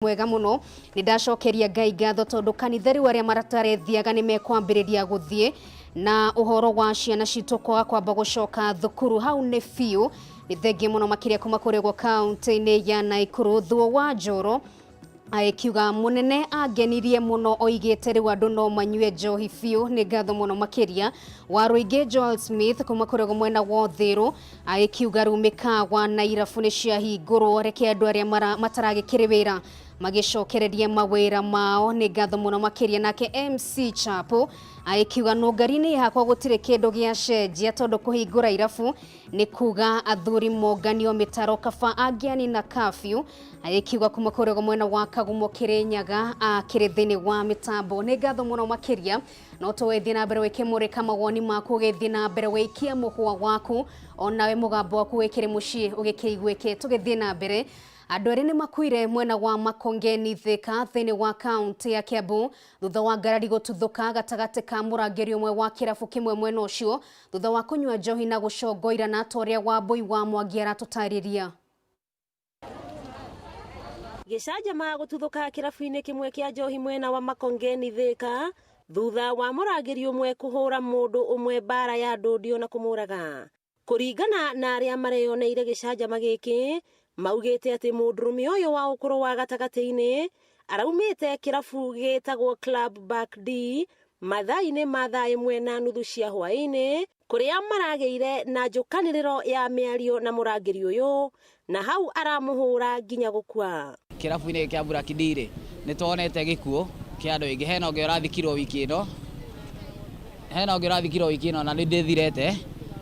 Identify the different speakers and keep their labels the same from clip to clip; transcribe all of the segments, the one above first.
Speaker 1: Mwega muno, nĩ ndacokeria Ngai ngatho tondũ kanitha rĩu arĩa matarethiaga nĩ mekwambĩrĩria gũthiĩ, na ũhoro wa ciana citũ kwaga kwamba gũcoka thukuru hau nĩ biũ. Nĩ thengia mũno makĩria kuma kũrĩa ũguo kaunti-inĩ ya Naikuru. Thuo wa Njoro agĩkiuga mũnene angenirie mũno, oigĩte rĩu andũ no manyue njohi biũ. Nĩ ngatho mũno makĩria. Wa Rũingĩ Joel Smith kuma kũrĩa ũguo mwena wa Ũthĩrũ agĩkiuga rĩu mĩkawa na irabu nĩ ciahingũrwo, reke andũ arĩa mataragĩkĩrĩ wĩra magĩcokererie mawĩra mao. Nĩ ngatho mũno makĩria. Nake MC Chapo agĩkiuga nũngari-inĩ hakwa gũtirĩ kĩndũ gĩacenjia, tondũ kũhingũra irabu nĩ kuga athuri monganio mĩtaro, kaba angĩani na kafyu. Agĩkiuga kuma kũrĩa mwena wa Kagumo Kĩrĩnyaga akĩrĩ thĩinĩ wa mĩtambo. Nĩ ngatho mũno makĩria. No tũgĩthiĩ na mbere wĩkĩmũrĩka mawoni maku, ũgĩthiĩ na mbere wĩikia mũhwa waku, onawe mũgambo waku wĩkĩrĩ mũciĩ ũgĩkĩiguĩke. Tũgĩthiĩ na mbere, andũ erĩ nĩ makuire mwena wa Makongeni Thika thĩinĩ wa kaunti ya Kiambu thutha wa ngarari gũtuthũka gatagatĩ ka mũrangĩri ũmwe wa kĩrabu kĩmwe mwena ũcio thutha wa kũnyua njohi na gũcongoirana, ta ũrĩa Wambui wa Mwangi aratũtarĩria.
Speaker 2: Gĩcanjama gũtuthũka kĩrabu-inĩ kĩmwe kĩa njohi mwena wa Makongeni Thika thutha wa mũrangĩri ũmwe kũhũra mũndũ ũmwe mbara ya ndũndio na kũmũraga. Kũringana na arĩa mareyoneire gĩcanjama gĩkĩ, maugĩte atĩ mũndũrũme ũyũ wa ũkũrũ wa gatagatĩ-inĩ araumĩte kĩrabu gĩtagwo Club Back D mathaa-inĩ ma thaa ĩmwe na nuthu cia hwaĩ-inĩ, kũrĩa maragĩire na njũkanĩrĩro ya mĩario na mũrangĩri ũyũ, na hau aramũhũra nginya gũkua.
Speaker 3: Kĩrabu-inĩ kĩa Black D rĩ, nĩ tuonete gĩkuũ kĩa andũ aingĩ. Hena ũngĩ ũrathikirwo wiki ĩno, hena ũngĩ ũrathikirwo wiki ĩno na nĩ ndĩthirete,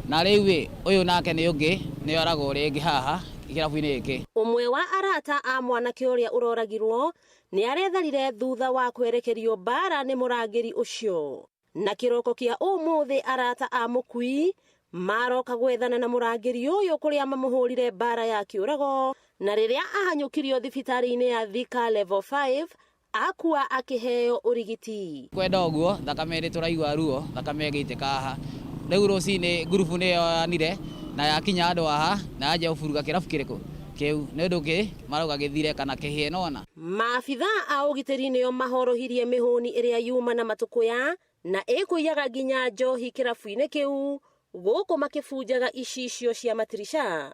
Speaker 3: na rĩu ĩ, ũyũ nake nĩ ũngĩ nĩ oragwo rĩngĩ haha kĩrabu-inĩ gĩkĩ.
Speaker 2: Ũmwe wa arata a mwanake ũrĩa ũroragirwo nĩ aretharire thutha wa kwerekerio mbara nĩ mũrangĩri ũcio. Na kĩroko kĩa ũmũthĩ arata a mũkui maroka gwethana na mũrangĩri ũyũ kũrĩa mamũhũrire mbara ya kĩũrago, na rĩrĩa ahanyũkirio thibitarĩ-inĩ ya Thika Level 5 akua akĩheo ũrigiti.
Speaker 3: Kwenda ũguo thakame nĩ tũraigua ruo, thakame ĩgĩitĩka haha. Rĩu rũcinĩ ngurubu nĩ yoyanire na yakinya andũ haha na yanjia gũburuga kĩrabu kĩrĩkũ kĩu, nĩ ũndũ kĩ marauga gĩthire kana kĩhĩe nona.
Speaker 2: Maabitha a ũgitĩri nĩo mahorohirie mĩhũni ĩrĩa yuma na matũkũya na ĩkũiyaga nginya njohi kĩrabu-inĩ kĩu, gũkũ makĩbunjaga icicio cia matirica,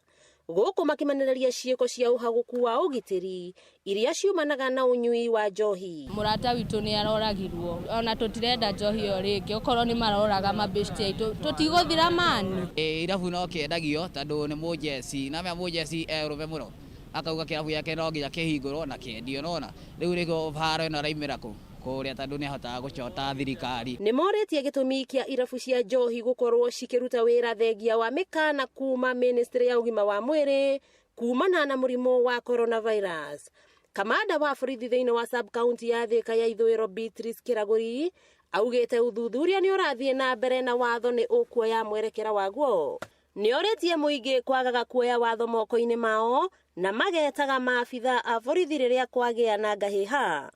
Speaker 2: gũkũ makĩmenereria ciĩko cia ũhagũku wa ũgitĩri iria ciumanaga na ũnyui wa njohi.
Speaker 4: Mũrata witũ nĩ aroragirwo, ona tũtirenda njohi ĩyo rĩngĩ, okorwo nĩ maroraga mabĩsti aitũ tũtigũthira mani.
Speaker 3: Irabu no kĩendagio tondũ nĩ mũjeci, na mea mũjeci e ũrũme mũno, akauga kĩrabu gĩake no nginya kĩhingũrwo na kĩendio, nona rĩu nĩguo haro ĩno ĩraumĩra kũ kũrĩa tondũ nĩ ahotaga gũchota thirikari.
Speaker 2: Nĩ morĩtie gĩtũmi kĩa irabu cia njohi gũkorwo cikĩruta wĩra thengia wa mĩkana kuma ministry ya ũgima wa mwĩrĩ kumana na mũrimũ wa coronavirus. Kamanda wa borithi thĩinĩ wa sub county ya Thika ya Ithũĩro Beatrice Kĩragũri augĩte ũthuthuria nĩ ũrathiĩ na mbere na watho nĩ ũkuoya mwerekera waguo. Nĩ orĩtie mũingĩ kwagaga kuoya watho moko-inĩ mao na magetaga maabitha a borithi rĩrĩa kwagĩa na ngahĩha.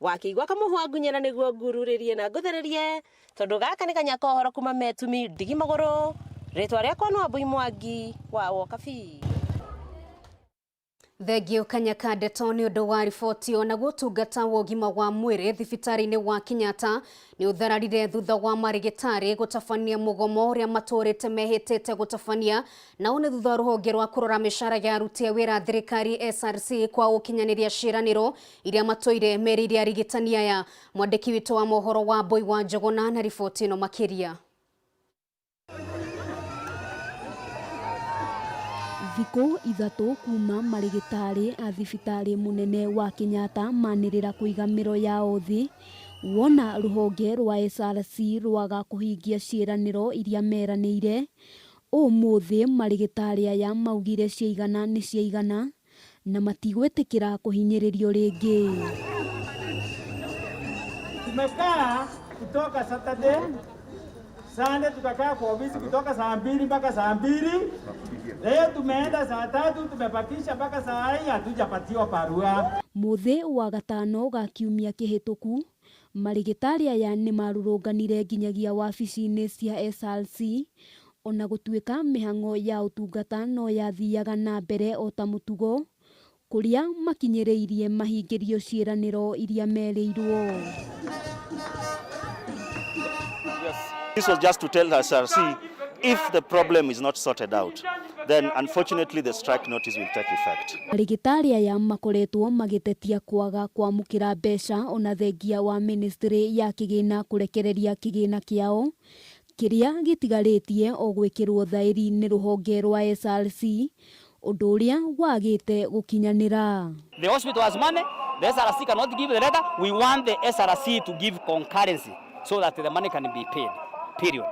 Speaker 2: Wakĩigua kamũhwa ngunyĩra nĩguo ngururĩrie na ngũthererie, tondũ gaka nĩ kanya ka ũhoro kuma metumi ndigi magũrũ. Rĩtwa rĩakwa nĩ Wambui Mwangi wa Wokabi.
Speaker 1: Thengio Kanyaka ndeto nĩ ũndũ wa riboti. Onaguo ũtungata wa ũgima wa mwĩrĩ thibitarĩ-inĩ wa Kenyatta nĩ ũthararire thutha wa marĩgĩtarĩ gũtabania mũgomo ũrĩa matũrĩte mehĩtĩte gũtabania, na ũũ nĩ thutha wa rũhonge rwa kũrora mĩcara ya aruti a wĩra thirikari SRC kwa gũkinyanĩria ciĩranĩro iria matũire merĩire arigitani aya. Mwandĩki witũ wa mohoro wa Mbui wa Njũgũna na riboti ĩno makĩria.
Speaker 5: Thikũ ithatũ kuma marĩgĩtarĩ a thibitarĩ mũnene wa Kenyatta manĩrĩra kũiga mĩro yao thĩ wona rũhonge rwa SRC rwaga kũhingia ciĩranĩro iria meranĩire. Ũmũthĩ marĩgĩtarĩ aya maugire ciaigana nĩ ciaigana na matigwĩtĩkĩra kũhinyĩrĩrio rĩngĩ.
Speaker 6: Tumekaa kutoka Saturday, Sunday tukakaa kwa ofisi kutoka saa 2 mpaka saa 2. Leo tumeenda saa 3, tumebakisha mpaka saa hii hatujapatiwa barua.
Speaker 5: Mũthĩ wa gatano ga kiumia kĩhĩtũku, marĩgĩtarĩ aya nĩ marũrũnganire nginyagia wabici-inĩ cia SRC, ona gũtuĩka mĩhang'o ya ũtungata no yathiaga na mbere o ta mũtugo. Kũrĩa makinyĩrĩirie mahingĩrio ciĩranĩro iria merĩirwo.
Speaker 7: This was just to tell SRC if the problem is not sorted out, then unfortunately the strike notice will take effect.
Speaker 5: Arigitari aya makoretwo magĩtetia kwaga kwamũkĩra mbeca ona thengia wa ministry ya kĩgĩna kũrekereria kĩgĩna kĩao kĩrĩa gĩtigarĩtie o gwĩkĩrwo thaĩri nĩ rũhonge rwa SRC ũndũ ũrĩa wagĩte gũkinyanĩra.
Speaker 8: The hospital has money, the SRC cannot give the letter. We want the SRC to give concurrency so that the money can be paid. Period.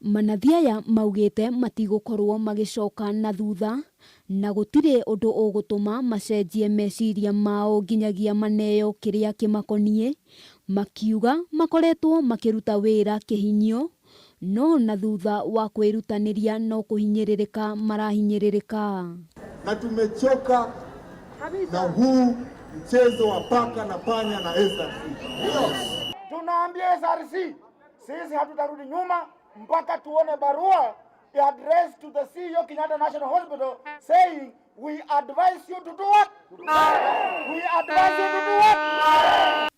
Speaker 5: Manathi aya maugĩte matigũkorwo magĩcoka na thutha na gũtirĩ ũndũ ũgũtũma macenjie meciria mao nginyagia maneo kĩrĩa kĩmakoniĩ, makiuga makoretwo makĩruta wĩra kĩhinyio no na thutha wa kwĩrutanĩria no kũhinyĩrĩrĩka marahinyĩrĩrĩka.
Speaker 9: Na tumechoka na huu mchezo wa paka na panya na SRC.
Speaker 10: Tunaambia SRC sisi hatutarudi nyuma mpaka tuone barua addressed to the CEO Kenyatta National Hospital saying we advise you to do what? We advise you to do what?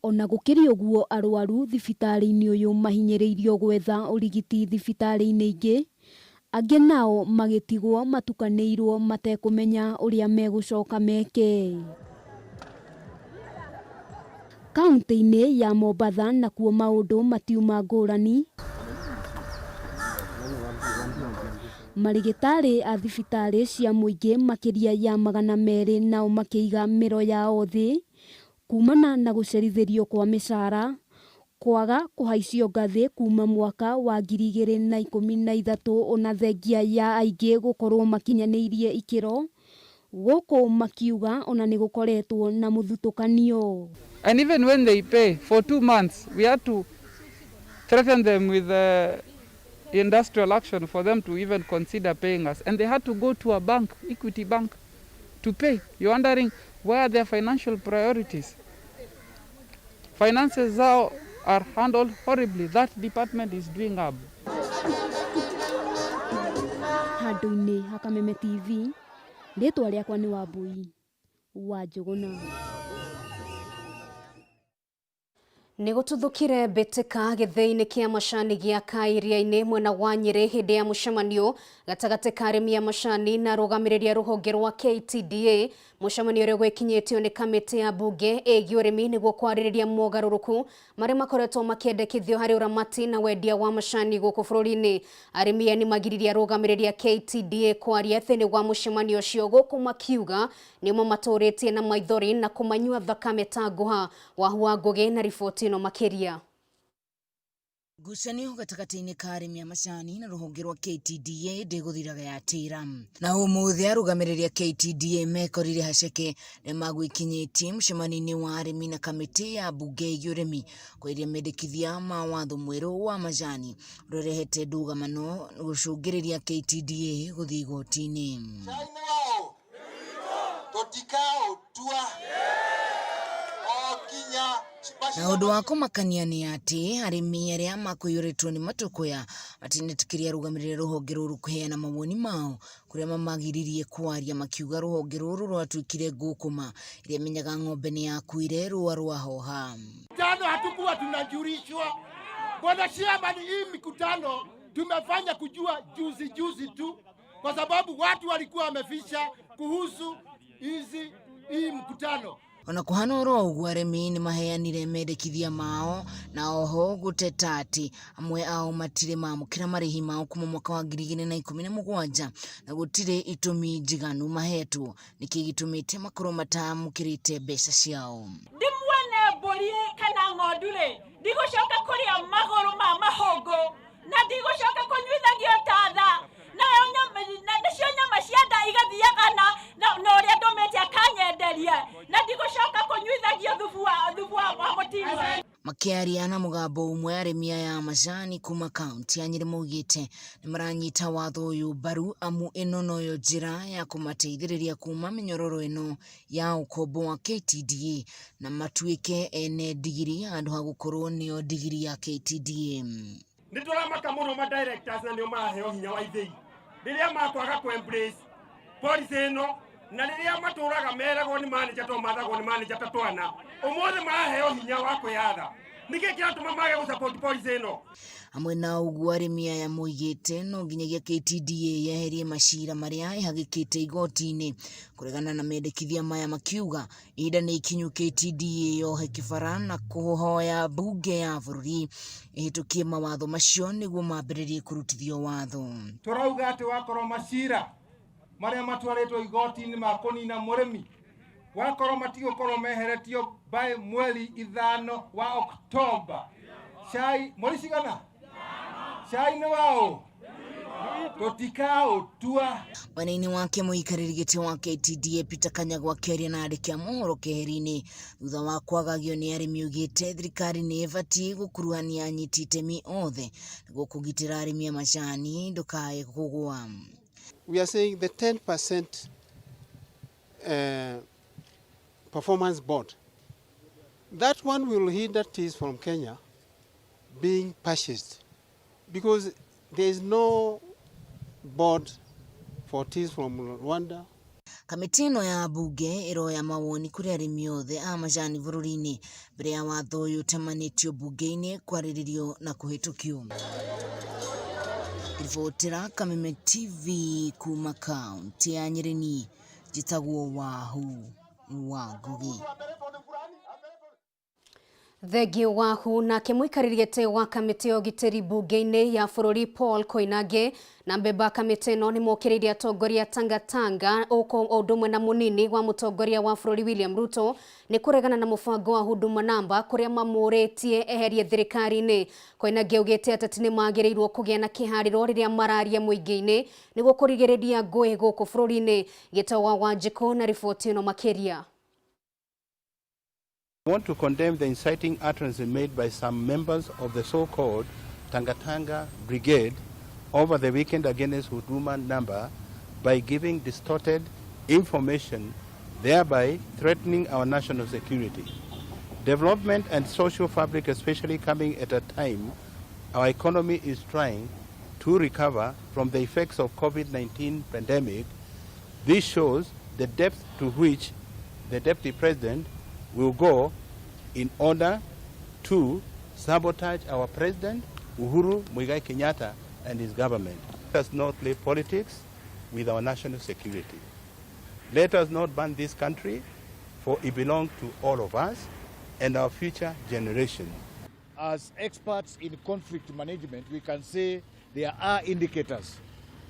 Speaker 5: Ona gũkĩrĩ ũguo arwaru thibitarĩ-inĩ ũyũ mahinyĩrĩirio gwetha ũrigiti thibitarĩ-inĩ ingĩ, angĩ nao magĩtigwo matukanĩirwo matekũmenya ũrĩa megũcoka meke. Kaunti-inĩ ya Mombatha nakuo maũndũ matiuma ngũrani. Marigitari a thibitarĩ cia mũingĩ makĩria ya 200 nao makĩiga mĩro yao thĩ kumana na gũcerithĩrio kwa mĩcara, kwaga kũhaicio ngathĩ kuma mwaka wa 2013 ona thengia ya aingĩ gũkorwo makinyanĩirie ikĩro, gũkũ makiuga ona nĩ gũkoretwo na mũthutũkanio.
Speaker 11: And even when they pay for 2 months, we had to threaten them with industrial action for them to even consider paying us. And they had to go to a bank, Equity Bank, to pay. You're wondering where are their financial priorities? Finances are handled horribly. That department is doing up.
Speaker 5: Handũ-inĩ ha Kameme TV, rĩtwa rĩakwa nĩ Wambui wa Njũgũna.
Speaker 1: Nĩ gũtuthũkire mbĩtĩka gĩthĩi-inĩ kĩa macani gĩa Kairia-inĩ mwena wa Nyĩrĩ hĩndĩ ya mũcemanio gatagatĩ ka arĩmi a macani na arũgamĩrĩri a rũhonge rwa KTDA, mũcemanio ũrĩa gwĩkinyĩtio nĩ kamĩtĩ ya mbunge ĩgiĩ ũrĩmi nĩguo kwarĩrĩria mogarũrũku marĩa makoretwo makĩendekithio harĩ ũramati na wendia wa macani gũkũ bũrũri-inĩ. Arĩmi aya nĩmagiririe arũgamĩrĩri a KTDA kwaria thĩinĩ wa mũcemanio ũcio gũkũ makiuga nĩo mamatũrĩtie na maithori na kũmanyua thakame ta ngũha. Wahu wa Ngũgĩ na riboti ĩno makĩria.
Speaker 12: Ngucanio gatagatĩ-inĩ ka arĩmi a macani na rũhonge rwa KTDA ndĩgũthiraga yatĩra na ũmũthĩ arũgamĩrĩri a KTDA mekorire haceke nĩ magwĩkinyĩtie mũcemanio-inĩ wa arĩmi na kamĩtĩ ya mbunge ĩgiĩ ũrĩmi kweheria mendekithia ma watho mwerũ wa majani ũrĩa ũrehete ndũgamano gũcũngĩrĩria KTDA gũthiĩ igoti-inĩ. Na ũndũ wa kũmakania nĩ atĩ arĩmi arĩa makũiyũrĩtwo nĩ matũkũya matinetĩkĩria arũgamĩrĩri a rũhonge rũrũ kũheana mawoni mao kũrĩa mamagiririe kwaria makiuga rũhonge rũrũ rwatuĩkire ngũkũma ĩrĩa ĩmenyaga ng'ombe nĩ yakuire rũa rwahoha.
Speaker 10: Tano hatukuwa tunajulishwa. Bwana Chairman, hii mikutano tumefanya kujua juzi juzi tu, kwa sababu watu walikuwa wamefisha kuhusu hizi hii mkutano.
Speaker 12: Ona kuhana oro ũguo arĩmi nĩ maheanire mendekithia mao na oho gũteta atĩ amwe ao matirĩ mamũkĩra marĩhi mao kuma mwaka wa 2017 na gũtirĩ itũmi njiganu mahetwo nĩkĩ gĩtũmĩte makorwo matamũkĩrĩte mbeca ciao.
Speaker 13: Ndimuone mbũri kana ng'ondu rĩ, ndigũcoka kũrĩa magũrũ ma mahũngũ na ndigũcoka kũnyuithagio tatha nayo nacio nyama cia nda igathiaga na ũrĩa ndũmĩte akanyenderia na ndigũcoka kũnyuithagio thubu wa mũtino.
Speaker 12: Makiaria na mũgambo ũmwe arĩmi aya a macani kuma kaunti ya Nyĩrĩ maugĩte nĩ maranyita watho ũyũ mbaru amu ĩno noyo njĩra ya kũmateithĩrĩria kuma mĩnyororo ĩno ya ũkombo wa KTDA na matuĩke ene ndigiri handũ ha gũkorwo nĩo ndigiri ya KTDA.
Speaker 14: Nĩ tũramaka mũno ma directors na nĩo maraheo hinya wa ithĩi rĩrĩa makwaga kũ embrace policy ĩno Na rĩrĩa matũraga meragwo nĩ manager to mathagwo nĩ manager ta twana, ũmũthĩ maraheo hinya wa kwĩyatha. Nĩkĩ kĩratũma mage gũ support policy ĩno?
Speaker 12: Hamwe na ũguo, arĩmi aya moigĩte no nginyagia KTDA yeherie macira marĩa ĩhagĩkĩte igoti-inĩ kũregana na mendekithia maya, makiuga ihinda nĩ ikinyu KTDA yohe kĩbara na kũhoya mbunge ya bũrũri ĩhĩtũkie mawatho macio nĩguo mambĩrĩrie kũrutithio watho.
Speaker 15: Tũrauga atĩ wakorwo macira marĩa matwarĩtwo igoti-inĩ ma kũnina mũrĩmi wakorwo matigũkorwo meheretio by mweri 5 wa Oktoba, cai mweri cigana, cai nĩ waũ tũtikaũtua.
Speaker 12: Mwena-inĩ wake, mũikarĩri gĩtĩ wa KTDA Peter Kanyagwa akĩaria na andĩki a mohoro keheri-inĩ thutha wa kwagagio nĩ arĩmi, augĩte thirikari nĩ ĩbatiĩ gũkuruhania anyiti itemi othe nĩguo kũgitĩra arĩmi a macani ndũkae kũgũa.
Speaker 9: We are saying the 10% performance bond, that one will hinder teas from Kenya being purchased because there is no board for teas from Rwanda.
Speaker 12: Kamĩtĩ ĩno ya mbunge ĩroya mawoni kũrĩ arĩmi othe a macani bũrũri-inĩ mbere ya watho ũyũ ũtemanĩtio mbunge-inĩ kwarĩrĩrio na kũhĩtũkio. Ribotera Kameme TV kuma kaunti ya Nyĩrĩ, niĩ njĩtagwo Wahu wa Ngugi.
Speaker 1: Thengiũ wahu. Nake mũikarĩri gĩtĩ wa kamĩtĩ ya ũgitĩri mbunge-inĩ ya bũrũri Paul Koinange na mbemba kamĩtĩ ĩno nĩ mokĩrĩire atongoria Tangatanga o ũndũ ũmwe na mũnini wa mũtongoria wa bũrũri William Ruto nĩ kũregana na mũbango wa Huduma Namba, kũrĩa mamũrĩtie eherie thirikari-inĩ. Koinange augĩte ateti nĩ magĩrĩirwo kũgĩa na kĩharĩro rĩrĩa mararia mũingĩ-inĩ nĩguo kũrigĩrĩria ngũĩ gũkũ bũrũri-inĩ. Gĩtau wa Wanjikũ na riboti ĩno makĩria.
Speaker 16: I want to condemn the inciting utterances made by some members of the so-called Tangatanga Brigade over the weekend against Huduma Number by giving distorted information, thereby threatening our national security, development and social fabric, especially coming at a time our economy is trying to recover from the effects of COVID-19 pandemic. This shows the depth to which the Deputy President will go in order to sabotage our President, Uhuru Muigai Kenyatta, and his government. Let us not play politics with our national security. Let us not burn this country, for it belongs to all of us and our future generation.
Speaker 10: As experts in conflict management, we can say there are indicators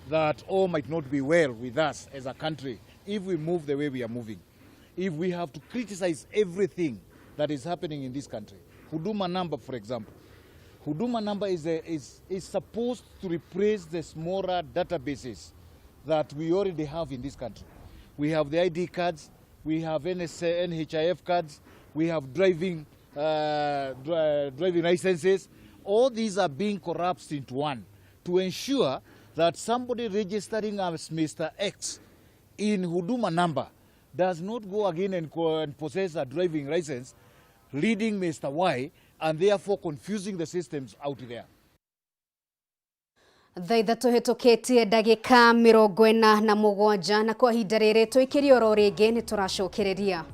Speaker 10: that all might not be well with us as a country if we move the way we are moving. If we have to criticize everything that is happening in this country. Huduma Number, for example. Huduma Number is supposed to replace the smaller databases that we already have in this country. We have the ID cards, we have NSA, NHIF cards, we have driving licenses. All these are being corrupted into one to ensure that somebody registering as Mr. X in Huduma Number does not go again and possess a driving license leading Mr. Y and therefore confusing the systems out there.
Speaker 1: Thaa 3 hĩtũkĩtie ndagĩka 47, na kwa ihinda rĩrĩ tũikĩrie oro rĩngĩ nĩ tũracokereria.